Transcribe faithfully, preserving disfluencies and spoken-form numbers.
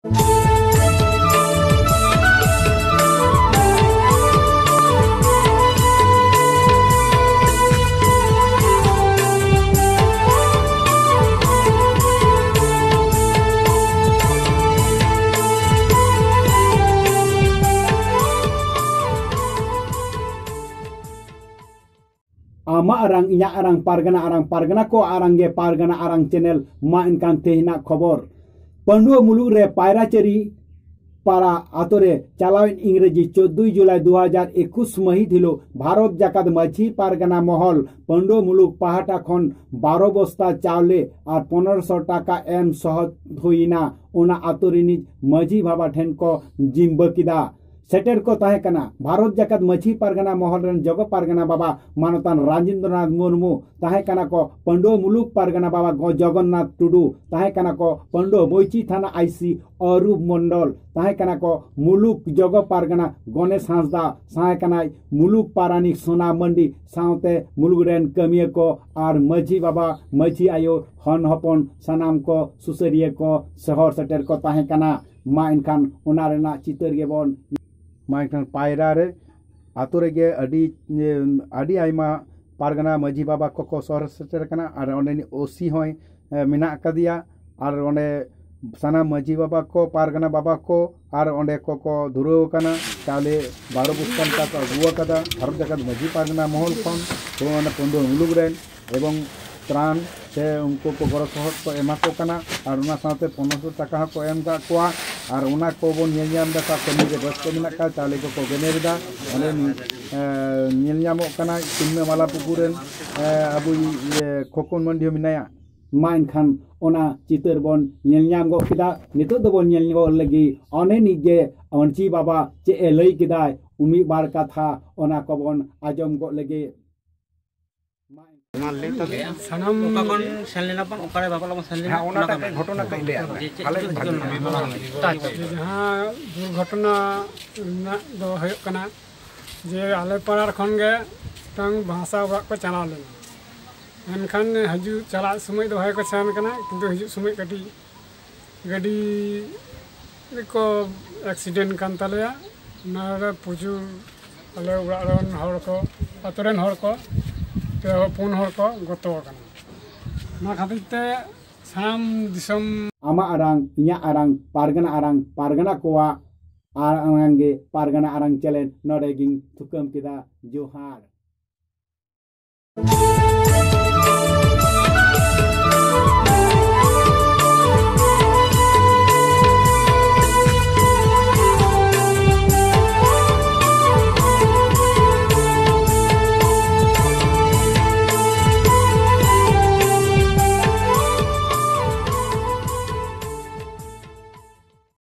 ᱟᱢᱟᱜ ᱟᱨᱟᱝ, ᱤᱧᱟᱹᱜ ᱟᱨᱟᱝ, ᱯᱟᱨᱜᱟᱱᱟ ᱟᱨᱟᱝ, ᱯᱟᱨᱜᱟᱱᱟ ᱠᱚ ᱟᱨᱟᱝ ᱜᱮ ᱯᱟᱨᱜᱟᱱᱟ ᱟᱨᱟᱝ ᱪᱮᱱᱮᱞ᱾ ᱢᱟ ᱮᱱᱠᱷᱟᱱ ᱛᱮᱦᱮᱧᱟᱜ ᱠᱷᱚᱵᱚᱨ᱾ ᱯᱟᱺᱰᱩᱣᱟᱹ ᱢᱩᱞᱩᱜ ᱨᱮ ᱯᱟᱭᱨᱟᱪᱟᱹᱨᱤ ᱯᱟᱲᱟ ᱟᱛᱳ ᱨᱮ ᱪᱟᱞᱟᱣᱮᱱ ᱤᱝᱨᱮᱡᱤ ᱪᱳᱫᱫᱳᱭ ᱡᱩᱞᱟᱭ ᱫᱩ ᱦᱟᱡᱟᱨ ᱮᱠᱩᱥ ᱢᱟᱹᱦᱤᱛ ᱦᱤᱞᱳᱜ ᱵᱷᱟᱨᱚᱛ ᱡᱟᱠᱟᱛ ᱢᱟᱹᱡᱷᱤ ᱯᱟᱨᱜᱟᱱᱟ ᱢᱚᱦᱚᱞ ᱯᱟᱺᱰᱩᱣᱟᱹ ᱢᱩᱞᱩᱜ ᱯᱟᱦᱴᱟ ᱠᱷᱚᱱ ᱵᱟᱨᱚ ᱵᱚᱥᱛᱟ ᱪᱟᱣᱞᱮ ᱟᱨ ᱯᱚᱱᱨᱚᱥᱚ ᱴᱟᱠᱟ ᱮᱢ ᱥᱚᱦᱚᱫ ᱦᱩᱭᱮᱱᱟ᱾ ᱚᱱᱟ ᱟᱛᱳ ᱨᱤᱱᱤᱡ ᱢᱟᱹᱡᱷᱤ ᱵᱟᱵᱟ ᱴᱷᱮᱱ ᱠᱚ ᱡᱤᱢᱵᱟᱹ ᱠᱮᱫᱟ᱾ ᱥᱮᱴᱮᱨ ᱠᱚ ᱛᱟᱦᱮᱸ ᱠᱟᱱᱟ ᱵᱷᱟᱨᱚᱛ ᱡᱟᱠᱟᱛ ᱢᱟᱹᱡᱷᱤ ᱯᱟᱨᱜᱟᱱᱟ ᱢᱚᱦᱚᱞ ᱨᱮᱱ ᱡᱚᱜᱚ ᱯᱟᱨᱜᱟᱱᱟ ᱵᱟᱵᱟ ᱢᱟᱱᱚᱛᱟᱱ ᱨᱟᱡᱮᱱᱫᱨᱚᱱᱟᱛᱷ ᱢᱩᱨᱢᱩ, ᱛᱟᱦᱮᱸ ᱠᱟᱱᱟ ᱠᱚ ᱯᱟᱺᱰᱩᱣᱟᱹ ᱢᱩᱞᱩᱠ ᱯᱟᱨᱜᱟᱱᱟ ᱵᱟᱵᱟ ᱜᱚ-, ᱡᱚᱜᱚᱱᱱᱟᱛᱷ ᱴᱩᱰᱩ, ᱛᱟᱦᱮᱸ ᱠᱟᱱᱟ ᱠᱚ ᱯᱟᱺᱰᱩᱣᱟᱹ ᱵᱚᱭᱪᱤ ᱛᱷᱟᱱᱟ ᱟᱭᱥᱤ ᱚᱨᱩᱯ ᱢᱚᱱᱰᱚᱞ, ᱛᱟᱦᱮᱸ ᱠᱟᱱᱟ ᱠᱚ ᱢᱩᱞᱩᱠ ᱡᱚᱜᱚ ᱯᱟᱨᱜᱟᱱᱟ ᱜᱚᱱᱮᱥ ᱦᱟᱸᱥᱫᱟ, ᱛᱟᱦᱮᱸ ᱠᱟᱱᱟᱭ ᱢᱩᱞᱩᱠ ᱯᱟᱨᱟᱱᱤᱠ ᱥᱳᱱᱟ ᱢᱟᱱᱰᱤ, ᱥᱟᱶᱛᱮ ᱢᱩᱞᱩᱠ ᱨᱮᱱ ᱠᱟᱹᱢᱤᱭᱟᱹ ᱠᱚ ᱟᱨ ᱢᱟᱹᱡᱷᱤ ᱵᱟᱵᱟ, ᱢᱟᱹᱡᱷᱤ ᱟᱭᱳ, ᱦᱚᱱ ᱦᱚᱯᱚᱱ ᱥᱟᱱᱟᱢ ᱠᱚ ᱥᱩᱥᱟᱹᱨᱤᱭᱟᱹ ᱠᱚ ᱥᱚᱦᱚᱨ ᱥᱮᱴᱮᱨ ᱠᱚ ᱛᱟᱦᱮᱸ ᱠᱟᱱᱟ᱾ ᱢᱟ ᱮᱱᱠᱷᱟᱱ ᱚᱱᱟ ᱨᱮᱱᱟᱜ ᱪᱤᱛᱟᱹᱨ ᱜᱮᱵᱚᱱ ᱢᱟ ᱮᱱᱠᱷᱟᱱ ᱯᱟᱭᱨᱟ ᱨᱮ ᱟᱛᱳ ᱨᱮᱜᱮ ᱟᱹᱰᱤ, ᱟᱹᱰᱤ ᱟᱭᱢᱟ ᱯᱟᱨᱜᱟᱱᱟ ᱢᱟᱹᱡᱷᱤ ᱵᱟᱵᱟ ᱠᱚᱠᱚ ᱥᱚᱦᱚᱨ ᱥᱮᱴᱮᱨ ᱠᱟᱱᱟ ᱟᱨ ᱚᱸᱰᱮᱱᱤᱡ ᱳᱥᱤ ᱦᱚᱸᱭ, ᱮ, ᱢᱮᱱᱟᱜ ᱟᱠᱟᱫᱮᱭᱟ᱾ ᱟᱨ ᱚᱸᱰᱮ ᱥᱟᱱᱟᱢ ᱢᱟᱹᱡᱷᱤ ᱵᱟᱵᱟ ᱠᱚ, ᱯᱟᱨᱜᱟᱱᱟ ᱵᱟᱵᱟ ᱠᱚ ᱟᱨ ᱚᱸᱰᱮ ᱠᱚᱠᱚ ᱫᱷᱩᱨᱟᱹᱣ ᱟᱠᱟᱱᱟ᱾ ᱪᱟᱣᱞᱮ ᱵᱟᱨᱚ ᱵᱚᱥᱛᱟ ᱞᱮᱠᱟ ᱠᱚ ᱟᱹᱜᱩ ᱟᱠᱟᱫᱟ ᱵᱷᱟᱨᱚᱛ ᱡᱟᱠᱟᱛ ᱢᱟᱹᱡᱷᱤ ᱯᱟᱨᱜᱟᱱᱟ ᱢᱚᱦᱚᱞ ᱠᱷᱚᱱ, ᱛᱚ ᱚᱱᱟ ᱯᱟᱺᱰᱩᱣᱟᱹ ᱢᱩᱞᱩᱠ ᱨᱮᱱ ᱮᱵᱚᱝ ᱛᱨᱟᱱ ᱥᱮ ᱩᱱᱠᱩ ᱠᱚ ᱜᱚᱲᱚ ᱥᱚᱦᱚᱫ ᱠᱚ ᱮᱢᱟ ᱠᱚ ᱠᱟᱱᱟ᱾ ᱟᱨ ᱚᱱᱟ ᱥᱟᱶᱛᱮ ᱯᱚᱱᱨᱚᱥᱚ ᱴᱟᱠᱟ ᱦᱚᱸᱠᱚ ᱮᱢ ᱠᱟᱜ ᱠᱚᱣᱟ᱾ ᱟᱨ ᱚᱱᱟ ᱠᱚᱵᱚᱱ ᱧᱮᱞ ᱧᱟᱢ ᱮᱫᱟ, ᱥᱟᱵ ᱠᱟᱹᱢᱤ ᱨᱮ ᱵᱮᱥᱛᱚ ᱢᱮᱱᱟᱜ ᱠᱚᱣᱟ, ᱪᱟᱣᱞᱮ ᱠᱚᱠᱚ ᱜᱮᱢᱮᱨ ᱮᱫᱟ᱾ ᱚᱸᱰᱮ ᱱᱩᱭ, ᱮ, ᱧᱮᱞ ᱧᱟᱢᱚᱜ ᱠᱟᱱᱟ ᱛᱤᱞᱢᱟᱹ ᱢᱟᱞᱟ ᱯᱩᱠᱩᱨ ᱨᱮᱱ, ᱮ, ᱟᱵᱚᱭᱤᱡ, ᱤᱭᱟᱹ, ᱠᱷᱚᱠᱚᱱ ᱢᱟᱹᱱᱰᱤ ᱦᱚᱸ ᱢᱮᱱᱟᱭᱟ᱾ ᱢᱟ ᱮᱱᱠᱷᱟᱱ ᱚᱱᱟ ᱪᱤᱛᱟᱹᱨ ᱵᱚᱱ ᱧᱮᱞ ᱧᱟᱢ ᱜᱚᱫ ᱠᱮᱫᱟ᱾ ᱱᱤᱛᱚᱜ ᱫᱚᱵᱚᱱ ᱧᱮᱞ ᱜᱚᱫ ᱞᱟᱹᱜᱤᱫ ᱚᱱᱮᱱᱤᱡ ᱜᱮ ᱢᱟᱹᱡᱷᱤ ᱵᱟᱵᱟ ᱪᱮᱫ ᱮ ᱞᱟᱹᱭ ᱠᱮᱫᱟᱭ, ᱢᱤᱫ ᱵᱟᱨ ᱠᱟᱛᱷᱟ ᱚᱱᱟ ᱠᱚᱵᱚᱱ ᱟᱸᱡᱚᱢ ᱜᱚᱫ ᱞᱮᱜᱮ᱾ ᱥᱟᱱᱟᱢ ᱚᱠᱟ ᱠᱷᱚᱱ ᱥᱮᱱ ᱞᱮᱱᱟ ᱵᱚᱱ, ᱚᱠᱟᱨᱮ ᱵᱟᱵᱟ ᱞᱚᱜᱚᱱ ᱥᱮᱱ ᱞᱮᱱᱟ, ᱦᱮᱸ, ᱚᱱᱟ ᱚᱱᱟᱴᱟᱜ ᱠᱟᱹᱢᱤ᱾ ᱠᱟᱹᱡ ᱜᱷᱚᱴᱚᱱᱟ ᱠᱟᱹᱡ ᱞᱟᱹᱭᱟᱜ ᱢᱮ᱾ ᱡᱮ ᱪᱮᱫ ᱵᱷᱟᱞᱮ ᱪᱤᱠᱟᱹ ᱵᱩᱡᱷᱟᱹᱣ ᱪᱤᱠᱟᱹ ᱞᱮᱱᱟ? ᱞᱮᱱᱟ? ᱟᱪᱪᱷᱟ᱾ ᱡᱟᱦᱟᱸ ᱫᱩᱨᱜᱷᱚᱴᱚᱱᱟ ᱨᱮᱱᱟᱜ ᱫᱚ ᱦᱩᱭᱩᱜ ᱠᱟᱱᱟ ᱡᱮ ᱟᱞᱮ ᱯᱟᱲᱟ ᱠᱷᱚᱱ ᱜᱮ ᱢᱤᱫᱴᱟᱝ ᱵᱷᱟᱥᱟ ᱚᱲᱟᱜ ᱠᱚ ᱪᱟᱞᱟᱣ ᱞᱮᱱᱟ᱾ ᱢᱮᱱᱠᱷᱟᱱ ᱦᱤᱡᱩᱜ ᱪᱟᱞᱟᱜ ᱥᱚᱢᱚᱭ ᱫᱚ ᱵᱷᱟᱜᱮ ᱠᱚ ᱥᱮᱱ ᱠᱟᱱᱟ, ᱠᱤᱱᱛᱩ ᱦᱤᱡᱩᱜ ᱥᱚᱢᱚᱭ ᱠᱟᱹᱴᱤᱡ ᱜᱟᱹᱰᱤ ᱠᱚ ᱮᱠᱥᱤᱰᱮᱱᱴ ᱠᱟᱱ ᱛᱟᱞᱮᱭᱟ᱾ ᱚᱱᱟᱨᱮ ᱯᱨᱚᱪᱩᱨ ᱟᱞᱮ ᱚᱲᱟᱜ ᱨᱮᱱ ᱦᱚᱲ ᱠᱚ, ᱟᱛᱳ ᱨᱮᱱ ᱦᱚᱲ ᱠᱚ, ᱯᱮ ᱦᱚᱲ, ᱯᱩᱱ ᱦᱚᱲ ᱠᱚ ᱜᱚᱛᱚ ᱟᱠᱟᱱᱟ᱾ ᱚᱱᱟ ᱠᱷᱟᱹᱛᱤᱨ ᱛᱮ ᱥᱟᱱᱟᱢ ᱫᱤᱥᱚᱢ ᱟᱢᱟᱜ ᱟᱲᱟᱝ, ᱤᱧᱟᱹᱜ ᱟᱲᱟᱝ, ᱯᱟᱨᱜᱟᱱᱟ ᱟᱲᱟᱝ, ᱯᱟᱨᱜᱟᱱᱟ ᱠᱚᱣᱟᱜ ᱟᱲᱟᱝ ᱜᱮ, ᱯᱟᱨᱜᱟᱱᱟ ᱟᱲᱟᱝ ᱪᱮᱱᱮᱞ ᱱᱚᱰᱮ ᱜᱤᱧ ᱛᱷᱩᱠᱟᱹᱢ ᱠᱮᱫᱟ᱾ ᱡᱚᱦᱟᱨ᱾